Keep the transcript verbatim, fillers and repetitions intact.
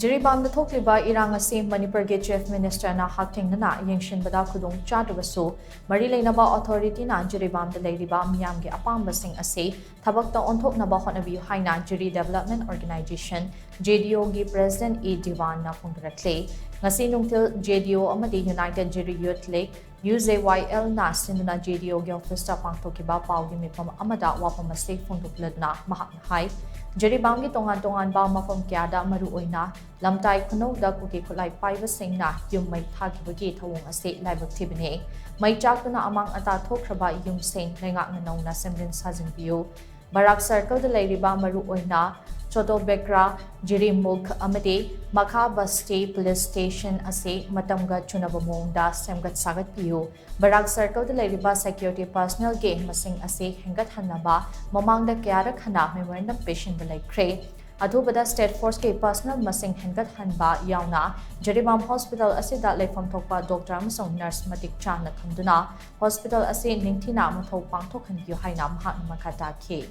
ꯖꯤꯔꯤꯕꯥꯝꯗ ꯊꯣꯛꯂꯤꯕ ꯏꯔꯥꯡ ꯑꯁꯤ ꯃꯅꯤꯄꯨꯔꯒꯤ Chief Ministerꯅ ꯍꯛꯊꯦꯡꯅꯅ ꯌꯦꯡꯁꯤꯟꯕꯗ ꯈꯨꯗꯣꯡ ꯆꯥꯗ꯭ꯔꯕꯁꯨ, ꯃꯔꯤ ꯂꯩꯅꯕ authorityꯅ ꯖꯤꯔꯤꯕꯥꯝꯗ ꯂꯩꯔꯤꯕ ꯃꯤꯌꯥꯝꯒꯤ ꯑꯄꯥꯝꯕꯁꯤꯡ ꯑꯁꯤ ꯊꯕꯛꯇ ꯑꯣꯟꯊꯣꯛꯅꯕ ꯍꯣꯠꯅꯕꯤꯌꯨ ꯍꯥꯏꯅ ꯖꯤꯔꯤ Development Organisation, JDOꯒꯤ President ꯏ ꯗꯤꯋꯥꯟꯅ ꯐꯣꯡꯗꯣꯔꯛꯂꯦ꯫ ꯉꯁꯤ ꯅꯨꯡꯊꯤꯜ JDO ꯑꯃꯗꯤ United Jiri Youth League, UJYLꯅ ꯁꯤꯟꯗꯨꯅ JDOꯒꯤ officeꯇ ꯄꯥꯡꯊꯣꯛꯈꯤꯕ ꯄꯥꯎꯒꯤ ꯃꯤꯐꯝ ꯑꯃꯗ ꯋꯥꯐꯝ ꯑꯁꯤ ꯐꯣꯡꯗꯣꯛꯂꯗꯨꯅ ꯃꯍꯥꯛꯅ ꯍꯥꯏ, ꯖꯤꯔꯤꯕꯥꯝꯒꯤ ꯇꯣꯉꯥꯟ ꯇꯣꯉꯥꯟꯕ ꯃꯐꯝ ꯀꯌꯥꯗ, ꯃꯔꯨꯑꯣꯏꯅ ꯂꯝꯇꯥꯏ ꯈꯨꯅꯧꯗ ꯀꯨꯀꯤ ꯈꯨꯠꯂꯥꯏ ꯄꯥꯏꯕꯁꯤꯡꯅ ꯌꯨꯝ ꯃꯩ ꯊꯥꯈꯤꯕꯒꯤ ꯊꯧꯑꯣꯡ ꯑꯁꯤ ꯂꯥꯏꯕꯛ ꯊꯤꯕꯅꯤ꯫ ꯃꯩ ꯆꯥꯛꯇꯨꯅ ꯑꯃꯥꯡ ꯑꯇꯥ ꯊꯣꯛꯈ꯭ꯔꯕ ꯌꯨꯝꯁꯤꯡ ꯂꯩꯉꯥꯛꯅ ꯅꯧꯅ ꯁꯦꯝꯖꯤꯟ ꯁꯥꯖꯤꯟꯕꯤꯌꯨ꯫ ꯕꯔꯥꯛ circleꯗ ꯂꯩꯔꯤꯕ ꯃꯔꯨꯑꯣꯏꯅ ꯆꯣꯗꯣꯕꯦꯀ꯭ꯔꯥ, ꯖꯤꯔꯤꯃꯨꯈ ꯑꯃꯗꯤ ꯃꯈꯥ ꯕꯁꯇꯤ police station ꯑꯁꯤ ꯃꯇꯝꯒ ꯆꯨꯅꯕ ꯃꯑꯣꯡꯗ ꯁꯦꯝꯒꯠ ꯁꯥꯒꯠꯄꯤꯌꯨ꯫ ꯕꯔꯥꯛ circleꯗ ꯂꯩꯔꯤꯕ security personnelꯒꯤ ꯃꯁꯤꯡ ꯑꯁꯤ ꯍꯦꯟꯒꯠꯍꯟꯅꯕ ꯃꯃꯥꯡꯗ ꯀꯌꯥꯔꯛ ꯍꯟꯅ memorandum ꯄꯤꯁꯤꯟꯕ ꯂꯩꯈ꯭ꯔꯦ꯫ ꯑꯊꯨꯕꯗ state forceꯀꯤ personnel ꯃꯁꯤꯡ ꯍꯦꯟꯒꯠꯍꯟꯕ ꯌꯥꯎꯅ ꯖꯤꯔꯤꯕꯥꯝ hospital ꯑꯁꯤꯗ ꯂꯩꯐꯝ ꯊꯣꯛꯄ doctor ꯑꯃꯁꯨꯡ nurse ꯃꯇꯤꯛ ꯆꯥꯅ ꯊꯝꯗꯨꯅ hospital ꯑꯁꯤ ꯅꯤꯡꯊꯤꯅ ꯃꯊꯧ ꯄꯥꯡꯊꯣꯛꯍꯟꯕꯤꯌꯨ ꯍꯥꯏꯅ ꯃꯍꯥꯛꯅ ꯃꯈꯥ ꯇꯥꯈꯤ꯫